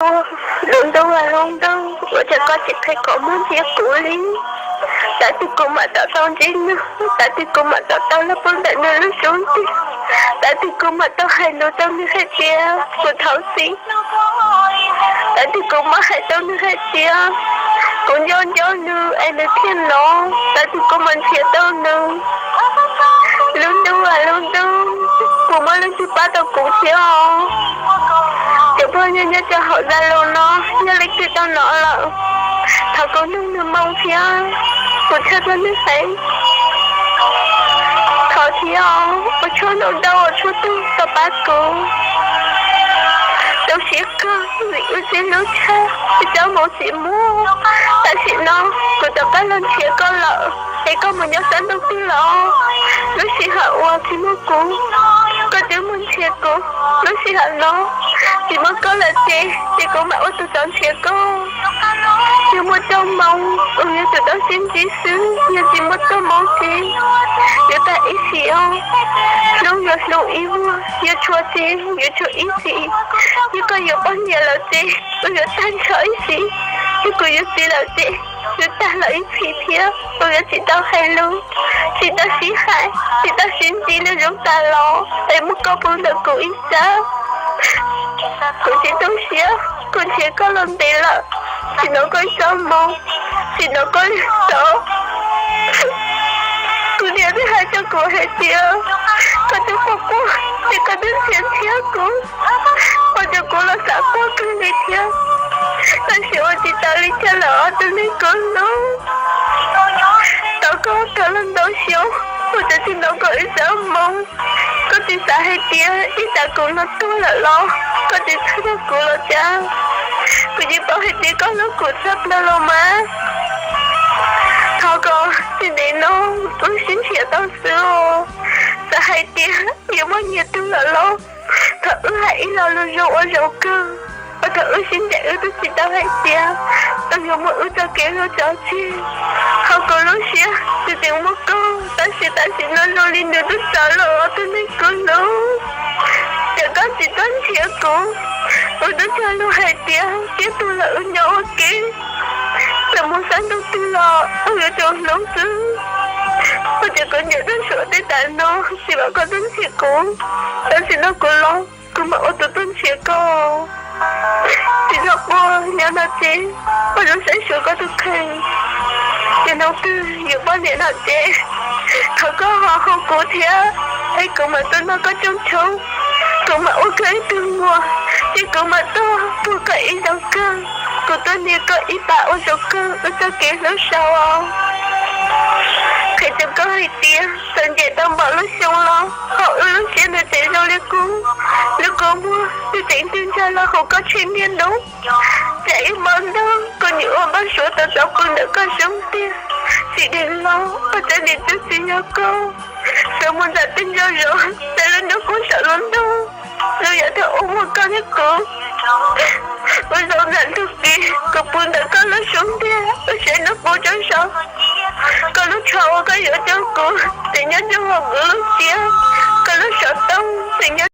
Lub ntuj, lub ntuj, ua cas koj tsis qhia kom muaj ntsia kuv li? Tab sis kuv mam rov tau ntsib nws, tab sis kuv mam rov tau los pw ntawm nws lub xub ntiag, tab sis kuv mam tau hais lus rau nws hais tias kuv thov txim, tab sis kuv mam hais rau nws hais tias kuv nco nco nws es nws thiaj hnov, tab sis kuv mam nrhiav tau nws. Lub ntuj, lub ntuj, puas muaj leej twg pab tau kuv thiab os? Cov phooj ywg nyob rau hauv Zalo no, yog leej twg tau hnov lawm, thov kuv nug nws moo thiab, kuv txhawj rau nws heev. Thov thiab os, ua tshuaj ntau ntau, ua tshuaj tug tau pab kuv. Rau siab kawg vim wb txij hlub tshaj, tsis tau moo tsis muaj. Tam sim no kuv rov qab los nrhiav koj lawm, es koj mus nyob sab ntuj twg lawm? Lub sij hawm uas tsis muaj kuv, koj twb mus nrhiav kuv. Lub sij hawm no tsis muaj koj lawm ces, ces kuv mam ua tus rov nrhiav koj. Yog muaj txoj moo, kuv yuav tsum tau sib ntsib xwb, yog tsis muaj txoj moo ces yuav tag ib sim os. Hlub yuav hlub ib vuag, yuav tshua ces yuav tshua ib txhis. Yog koj yuav poj niam lawm ces kuv yuav tag nrho ib sim, yog kuv yuav txiv lawm ces yuav tag lawm ib txhis thiab. Kuv yuav tsis tau hais lus, tsis tau sib hais, tsis tau sib ntsib li zoo tas los, es muab koj pw ntawm kuv ib sab. Kuv tsis tu siab, kuv nrhiav koj los ntev lawm, tsis hnov koj ib txoj moo, tsis hnov koj li tod. Kuv niam twb hais rau kuv hais tias koj twb quaj quaj, ces koj twb nrhiav nrhiav kuv, ua rau kuv los xav quaj kawg li thiab. Tab sis ua tsis tau li cas lawm os tus neeg kuv hlub. Thov koj thov los ntau xyoo, kuv twb tsis hnov koj ib txoj moo. Koj tsis xav hais tias ib tsam kuv no tuag lawm los koj tsis txhawj rau kuv los cas? Kuv yeej paub hais tias koj hlub kuv tshaj plaws los mas. Thov koj, tsis ntev no wb sib nrhiav tau xwb os. Txawm hais tias yuav muaj nyias tug lawm los, thov wb hais ib lo lus zoo ua zaum kawg, ua thaum wb sib ncaim wb twb tsis tau hais tias wb yuav muab wb txoj kev hlub tso tseg. Hauv kuv lub siab tseem tseem muaj koj, tab sis tam sim no zoo li nws twb txawv lawm os tus neeg kuv hlub. Cas koj tsis tuaj nrhiav kuv? Kuv twb cog lus hais tias txiv tug lawm wb nyob ua ke, txawm mus sab ntuj twg los wb yuav tsum hlub xwb. Ua cas kuv ncaim tuaj suav tej tas no tsis pom koj tuaj nrhiav kuv. Tam sim no kuv los kuv mam ua tus tuaj nrhiav koj. Tsis txhob quaj, nyob no ces ua zoo saib xyuas koj tus kheej, ces hnub twg yuav poj niam no ces thov koj ho hu kuv thiab, es kuv mam tuaj noj koj rooj tshoob, kuv mam ua koj ib tug muam, ces kuv mam tuaj puag koj ib zaug kawg, kuv tuaj nias koj ib pas ua zaum kawg wb txoj kev hlub sau os. Qhia rau koj hais tias txawm ncaim tau npaum lub xyoo los hauv wb lub siab nws tseem zoo li qub. Lub kua muag nws tseem ntws ntsag los hauv koj tsheb niaj hnub. Tsam ib hmo ntag kuv nim ua npau suav tau txov pw ntawm koj xub ntiag, tsis dheev los ua txawm niam tub txiv yog koj, sawv mus ntawm tej ntsa zos, ntawm lub hnub qub saum lub ntuj, los yog thaum ua muag koj thiab kuv ua zaum ntawm ntug kev, kuv pw ntawm koj lub xub ntiag, wb saib hnub qub rau saum koj lub tsho uas koj yuav rau kuv, tseem nyob nyob hauv kuv lub siab, koj lub xov tooj tseem nyob